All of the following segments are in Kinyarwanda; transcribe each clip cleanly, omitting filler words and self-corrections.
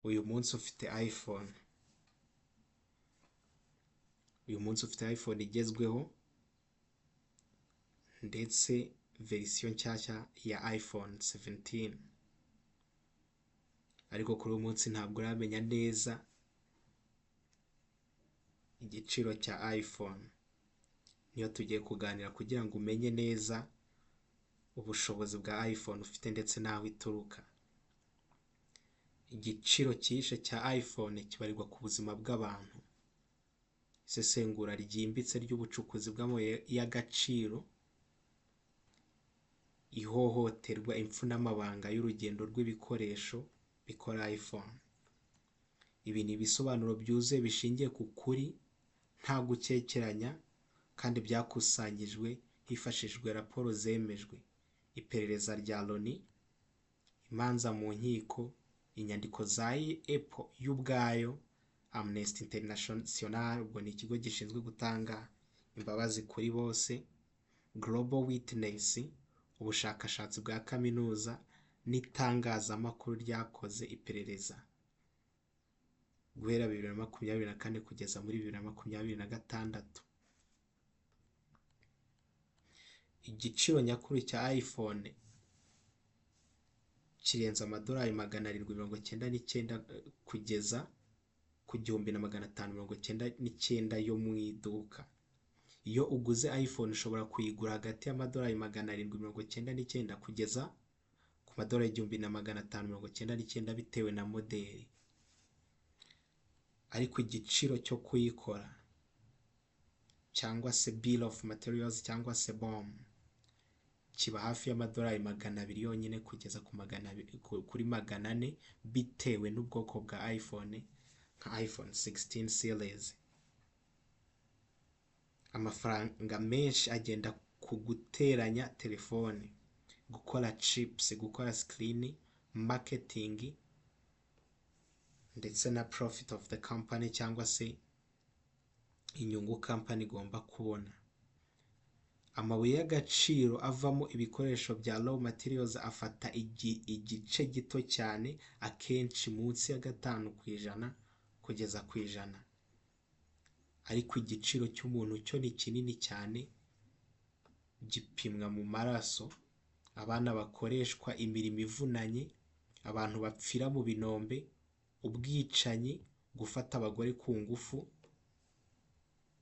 Uyu munsi ufite iPhone. Uyu munsi ufite iPhone igezweho ndetse verisiyo nshyashya ya iPhone 17. Ariko kuri uyu munsi ntabwo uramenya neza igiciro cya iPhone. Niyo tugiye kuganira kugira ngo umenye neza ubushobozi bwa iPhone ufite ndetse n'aho ituruka. Igiciro cyihishe cya iPhone kibarirwa ku buzima bw'abantu. Isesengura ryimbitse ry'ubucukuzi bw'amabuye y'agaciro, ihohoterwa, impfu n'amabanga y'urugendo rw'ibikoresho bikora iPhone. Ibi ni ibisobanuro byuzuye bishingiye ku kuri, nta gukekeranya, kandi byakusanyijwe hifashishijwe raporo zemejwe, iperereza rya Loni, imanza mu nkiko, inyandiko za Apple y'ubwayo, Amnesty International, ubwo ni ikigo gishinzwe gutanga imbabazi kuri bose, Global Witness, ubushakashatsi bwa kaminuza n'itangazamakuru ryakoze iperereza guhera 2024 kugeza muri 2026. Igiciro nyakuri cya iPhone kirenze amadolari 799 kugeza ku 1599 yo mu iduka. Iyo uguze iPhone ushobora kuyigura hagati y'amadolari 799 kugeza ku madolari 1599 bitewe na moderi. Ariko igiciro cyo kuyikora cyangwa se bill of materials cyangwa se BOM kiba hafi y'amadolari 200 yonyine kugeza ku 200, kuri 400 bitewe n'ubwoko bwa iPhone nka iPhone 16 series. Amafaranga menshi agenda ku guteranya telefone, gukora chips, gukora screen, marketing ndetse na profit of the company cyangwa se inyungu company igomba kubona. Amabuye y'agaciro avamo ibikoresho bya raw materials afata igice gito cyane, akenshi munsi ya 5% kugeza ku 100. Ariko igiciro cy'umuntu cyo ni kinini cyane, gipimwa mu maraso, abana bakoreshwa imirimo ivunanye, abantu bapfira mu binombe, ubwicanyi, gufata abagore ku ngufu,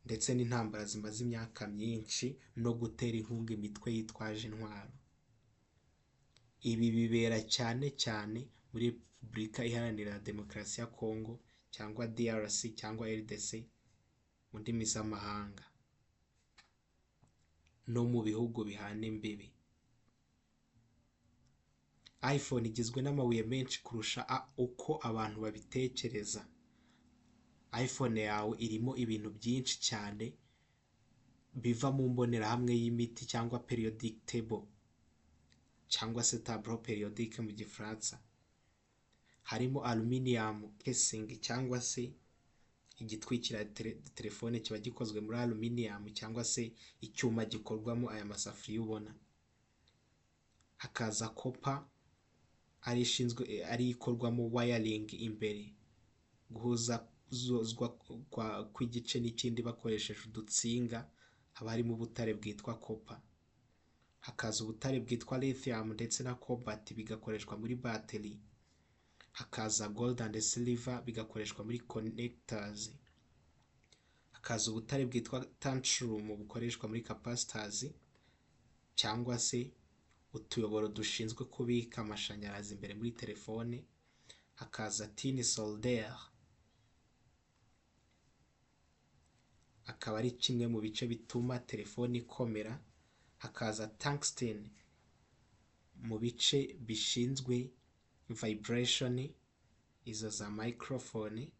ndetse n'intambara zimaze imyaka myinshi no gutera inkunga imitwe yitwaje intwaro. Ibi bibera cyane cyane muri Repubulika Iharanira Demokarasi ya Kongo cyangwa DRC cyangwa RDC mu ndimi z'amahanga, no mu bihugu bihana imbibi. iPhone igizwe n'amabuye menshi kurusha uko abantu babitekereza. iPhone yawe irimo ibintu byinshi cyane biva mu mbonerahamwe y'imiti cyangwa periodic table cyangwa se tableau periodique mu gifaransa. Harimo aluminium casing cyangwa se igitwikira telefone kiba gikozwe muri aluminium cyangwa se icyuma gikorwamo aya masafuriya ubona. Hakaza copper ari ishinzwe ari ikorwamo wiring imbere, guhuzwa kw'igice n'ikindi bakoresheje udutsinga, haba harimo ubutare bwitwa copper. Hakaza ubutare bwitwa lithium ndetse na cobalt bigakoreshwa muri battery. Hakaza gold and silver bigakoreshwa muri connectors. Hakaza ubutare bwitwa tantalum bukoreshwa muri capacitors cyangwa se utuyoboro dushinzwe kubika amashanyarazi imbere muri telefone. Hakaza tin solder, akaba ari kimwe mu bice bituma telefone ikomera. Hakaza tungsten mu bice bishinzwe vibration, izo za microphone.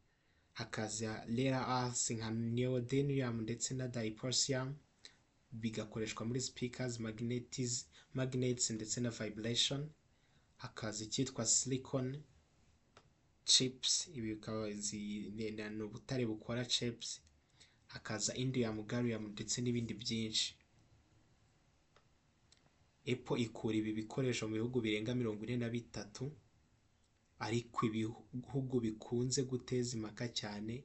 Hakaza rare earths nka neodymium ndetse na dysprosium bigakoreshwa muri speakers, magnets ndetse na vibration. Hakaza icyitwa silicon chips, ibi bikaba ni ubutare bukora chips. Hakaza indium, gallium ndetse n'ibindi byinshi. Apple ikura ibi bikoresho mu bihugu birenga 43, Ariko ibihugu bikunze guteza impaka cyane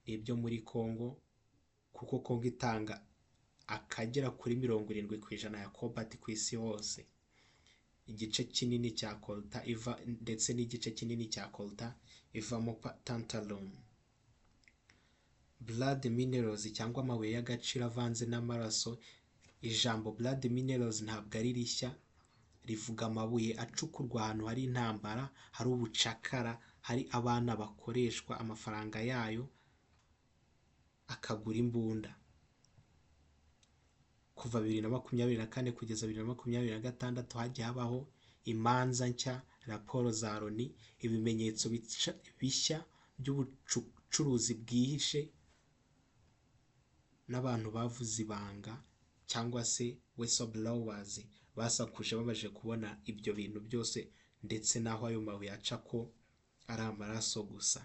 ni ibyo muri Congo, kuko Congo itanga akagera kuri 70% ya cobalt ku isi hose. Igice kinini cya coltan iva ndetse n'igice kinini cya coltan ivamo tantalum. Blood minerals cyangwa amabuye y'agaciro avanze n'amaraso. Ijambo blood minerals ntabwo ari rishya, rivuga amabuye acukurwa ahantu hari intambara, hari ubucakara, hari abana bakoreshwa, amafaranga yayo akagura imbunda. Kuva 2024 kugeza 2026 hagiye habaho imanza nshya, raporo za Loni, ibimenyetso bishya by'ubucuruzi bwihishe n'abantu bavuze ibanga cyangwa se whistleblowers basakuje bamaze kubona ibyo bintu byose, ndetse n'aho ayo mabuye aca ko ari amaraso gusa.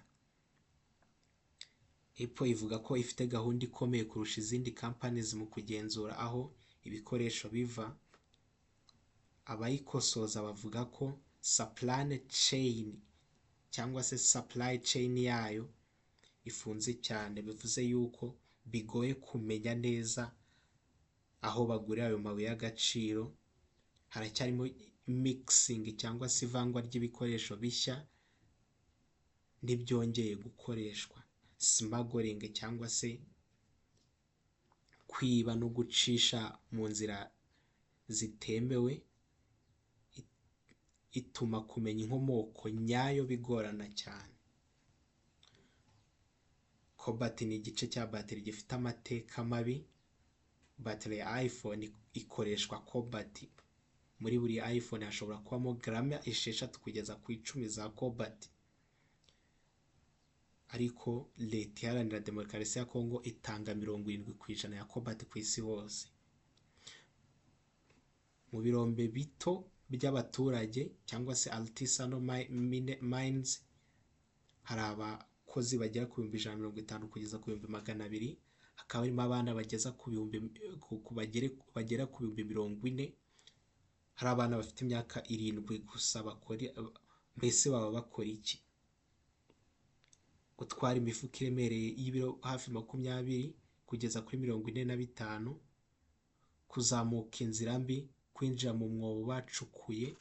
Apple ivuga ko ifite gahunda ikomeye kurusha izindi companies mu kugenzura aho ibikoresho biva. Abayikosoza bavuga ko supply chain cyangwa se supply chain yayo ifunze cyane, bivuze yuko bigoye kumenya neza aho bagurira ayo mabuye y'agaciro. Haracyarimo mixing cyangwa se ivangwa ry'ibikoresho bishya n'ibyongeye gukoreshwa, smuggling cyangwa se kwiba no gucisha mu nzira zitemewe, ituma kumenya inkomoko nyayo bigorana cyane. Cobalt ni igice cya batiri gifite amateka mabi. Batiri ya iPhone ikoreshwa cobalt. Muri buri iPhone hashobora kubamo garama 6 kugeza ku 10 za cobalt, ariko Leta Iharanira Demokarasi ya Kongo itanga 70% ya cobalt ku isi hose. Mu birombe bito by'abaturage cyangwa se artisanal mines hari abakozi bagera ku 150,000 kugeza ku 200,000, hakaba harimo abana bageza ku bihumbi bagera ku 40,000. Hari abana bafite imyaka 7 gusa bakora. Mbese baba bakora iki? Gutwara imifuka iremereye y'ibiro hafi 20 kugeza kuri 45, kuzamuka inzira mbi, kwinjira mu mwobo bacukuye,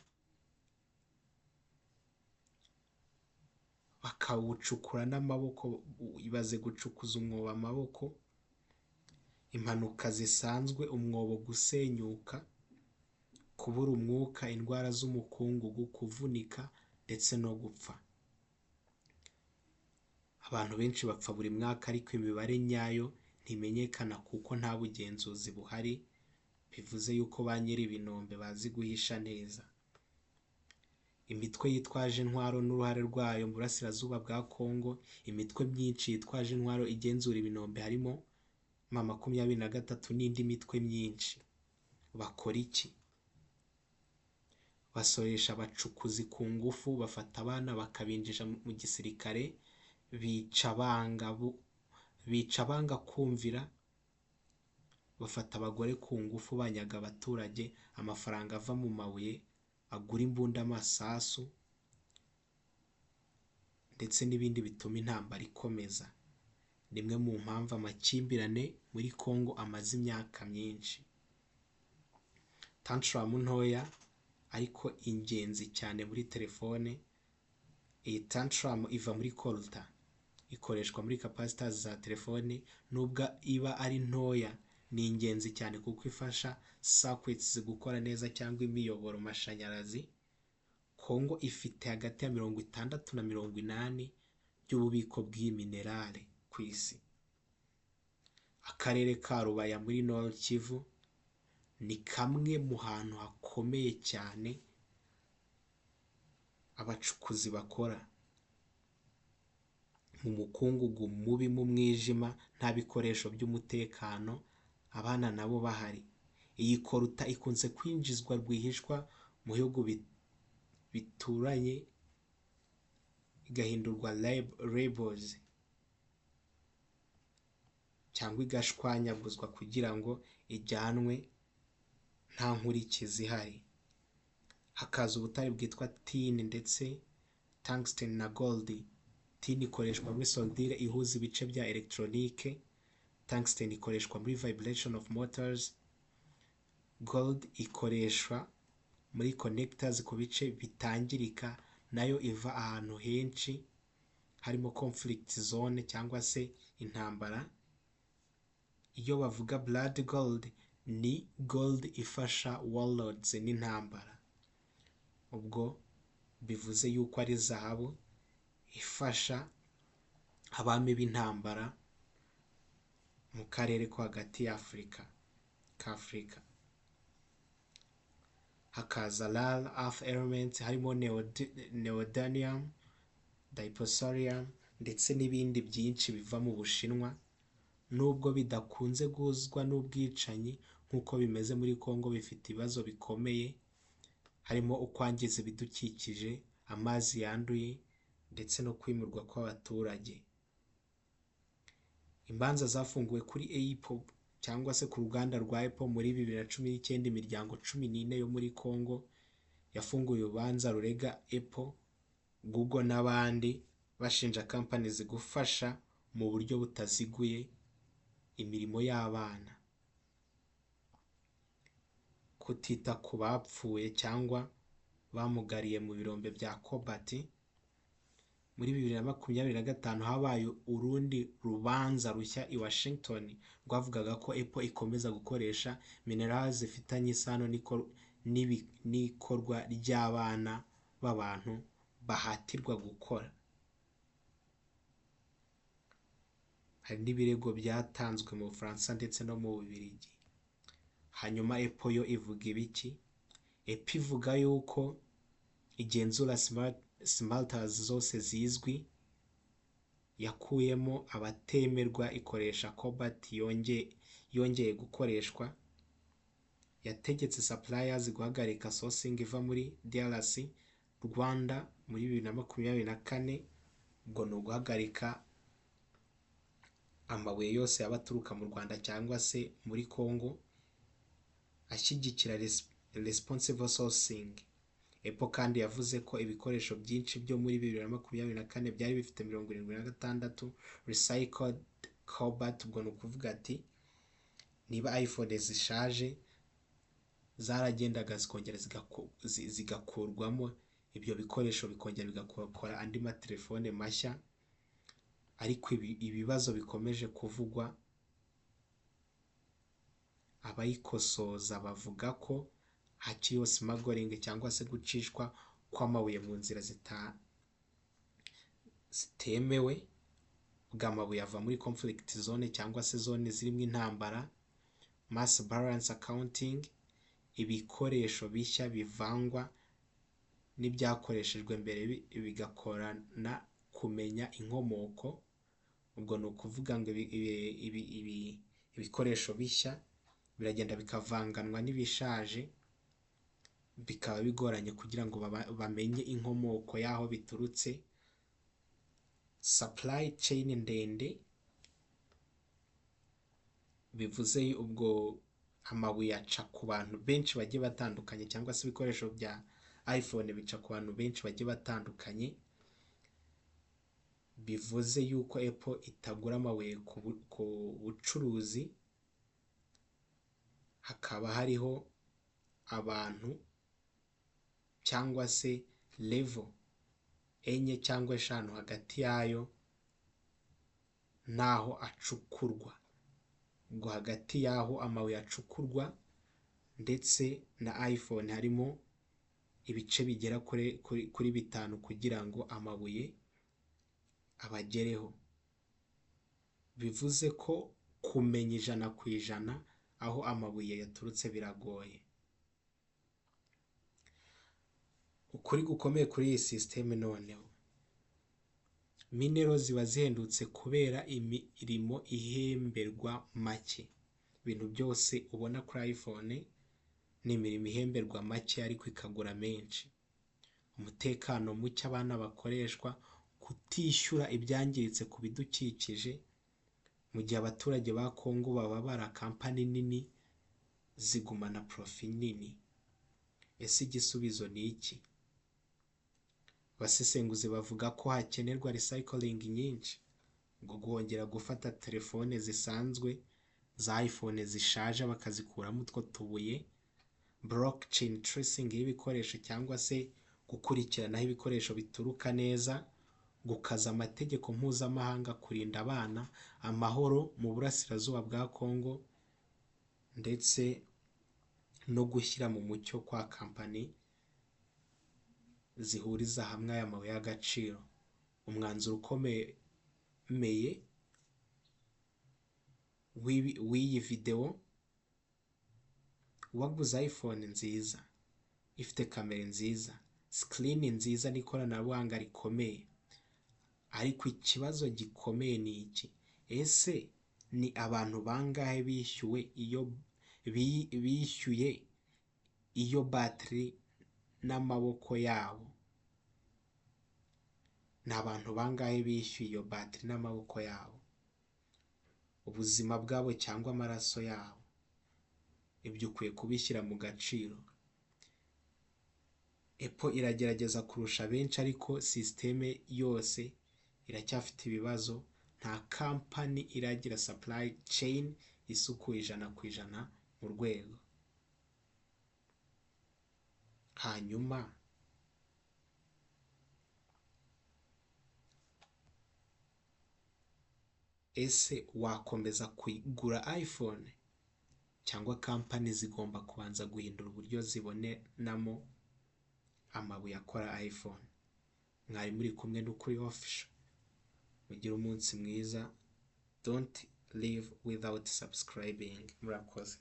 bakawucukura n'amaboko. Ibaze gucukuza umwobo amaboko. Impanuka zisanzwe: umwobo gusenyuka, kubura umwuka, indwara z'umukungugu, kuvunika ndetse no gupfa. Abantu benshi bapfa buri mwaka, ariko imibare nyayo ntimenyekana kuko nta bugenzuzi buhari, bivuze yuko ba nyiri ibinombe bazi guhisha neza. Imitwe yitwaje intwaro n'uruhare rwayo mu burasirazuba bwa Kongo. Imitwe myinshi yitwaje intwaro igenzura ibinombe, harimo M23 n'indi mitwe myinshi. Bakora iki? Basoresha abacukuzi ku ngufu, bafata abana bakabinjiza mu gisirikare, bica abanga kumvira, bafata abagore ku ngufu, banyaga abaturage. Amafaranga ava mu mabuye agura imbunda, amasasu ndetse n'ibindi bituma intambara ikomeza. Ni imwe mu mpamvu amakimbirane muri Congo amaze imyaka myinshi. Tantalum ntoya ariko ingenzi cyane muri telefone. Iyi tantalum iva muri coltan, ikoreshwa muri capacitors za telefone. Nubwo iba ari ntoya, ni ingenzi cyane kuko ifasha circuits gukora neza cyangwa imiyoboro mashanyarazi. Congo ifite hagati ya 60 na 80 by'ububiko bw'iyi mineral ku isi. Akarere ka Rubaya muri Nord Kivu ni kamwe mu hantu hakomeye cyane abacukuzi bakora mu mukungugu mubi, mu mwijima, nta bikoresho by'umutekano, abana nabo bahari. Iyi coltan ikunze kwinjizwa rwihishwa mu bihugu bituranye, igahindurwa labels cyangwa igashwanyaguzwa kugira ngo ijyanwe nta nkurikizi ihari. Hakaza ubutare bwitwa tin ndetse Tungsten na gold. Tin ikoreshwa muri soudure ihuza ibice bya elegitoronike. Tungsten ikoreshwa muri vibration of motors. Gold ikoreshwa muri connectors ku bice bitangirika, nayo iva ahantu henshi harimo conflict zone cyangwa se intambara. Iyo bavuga blood gold, ni gold ifasha warlords n'intambara. Ubwo bivuze yuko ari zahabu ifasha abami b'intambara mu karere ko hagati y'Afurika k'Afurika. Hakaza rare earth elements harimo neodymium, dysprosium ndetse n'ibindi byinshi biva mu Bushinwa, nubwo bidakunze guhuzwa n'ubwicanyi nk'uko bimeze muri Congo. Bifite ibibazo bikomeye harimo ukwangiza ibidukikije, amazi yanduye ndetse no kwimurwa kw'abaturage. Imanza zafunguwe kuri Apple cyangwa se ku ruganda rwa Apple muri 2019. Imiryango 14 yo muri Congo yafunguye urubanza rurega Apple, Google n'abandi, bashinja companies gufasha mu buryo butaziguye imirimo y'abana, kutita ku bapfuye cyangwa bamugariye mu birombe bya cobalt. Muri 2025 habaye urundi rubanza rushya i Washington rwavugaga ko Apple ikomeza gukoresha minerals zifitanye isano n'ikorwa ry'abana b'abantu bahatirwa gukora. Hari n'ibirego byatanzwe mu Bufaransa ndetse no mu Bubiligi. Hanyuma Apple yo ivuga ibiki? Apple ivuga yuko igenzura smelters zose zizwi, yakuyemo abatemerwa, ikoresha cobalt yongeye gukoreshwa, yategetse suppliers guhagarika sourcing iva muri DRC, Rwanda muri 2024. Ubwo ni uguhagarika amabuye yose yaba aturuka mu Rwanda cyangwa se muri Congo, ashyigikira responsible sourcing. Apple kandi yavuze ko ibikoresho byinshi byo muri 2024 byari bifite 76 recycled cobalt. Ubwo ni ukuvuga ati niba iPhone zishaje zaragendaga zikongera zigakurwamo ibyo bikoresho, bikongera bigakora andi matelefone mashya. Ariko ibibazo bikomeje kuvugwa, abayikosoza bavuga ko hakiriho smuggling cyangwa se gucishwa kw'amabuye mu nzira zitemewe. Bw'amabuye ava muri conflict zone cyangwa se zone zirimo intambara. Mass balance accounting, ibikoresho bishya bivangwa n'ibyakoreshejwe mbere, bigakorana kumenya inkomoko. Ubwo ni ukuvuga ngo ibikoresho bishya biragenda bikavanganwa n'ibishaje, bikaba bigoranye kugira ngo bamenye inkomoko y'aho biturutse. Supply chain ndende, bivuze ubwo amabuye aca ku bantu benshi bagiye batandukanye, cyangwa se ibikoresho bya iPhone bica ku bantu benshi bagiye batandukanye. Bivuze yuko Apple itagura amabuye ku bucuruzi, hakaba hariho abantu cyangwa se level enye cyangwa eshanu hagati yayo n'aho acukurwa. Ubwo hagati y'aho amabuye acukurwa ndetse na iPhone harimo ibice bigera kuri bitanu kugira ngo amabuye abagereho. Bivuze ko kumenya 100% aho amabuye yaturutse biragoye. Ukuri gukomeye kuri iyi sisiteme noneho, mineral ziba zihendutse kubera imirimo ihemberwa make. Ibintu byose ubona kuri iPhone ni imirimo ihemberwa make ariko ikagura menshi. Umutekano muke, abana bakoreshwa, kutishyura ibyangiritse ku bidukikije. Mu gihe abaturage ba Congo bababara, kampani nini zigumana profit nini. Ese igisubizo ni iki? Abasesenguzi bavuga ko hakenerwa recycling nyinshi, ngo kongera gufata telefone zisanzwe za iPhone zishaje bakazikuramo utwo tubuye, blockchain tracing y'ibikoresho cyangwa se gukurikirana aho ibikoresho bituruka neza, gukaza amategeko mpuzamahanga, kurinda abana, amahoro mu burasirazuba bwa Congo, ndetse no gushyira mu mucyo kwa kampani zihuriza hamwe aya mabuye y'agaciro. Umwanzuro ukomeye w'iyi videwo: waguze iPhone nziza ifite kamera nziza, screen nziza n'ikoranabuhanga rikomeye, ariko ikibazo gikomeye ni iki: ese ni abantu bangahe bishyuwe iyo bishyuye iyo batiri n'amaboko yabo? Ni abantu bangahe bishyuye iyo batiri n'amaboko yabo, ubuzima bwabo cyangwa amaraso yabo? Ibyo ukwiye kubishyira mu gaciro. Apple iragerageza kurusha benshi, ariko sisiteme yose iracyafite ibibazo. Nta kampani iragira supply chain isukuye 100% mu rwego. Hanyuma ese wakomeza kugura iPhone, cyangwa kampani zigomba kubanza guhindura uburyo zibonamo amabuye akora iPhone? Mwari muri kumwe n'Ukuri Official. Mugire umunsi mwiza. Don't live without subscribing. Murakoze.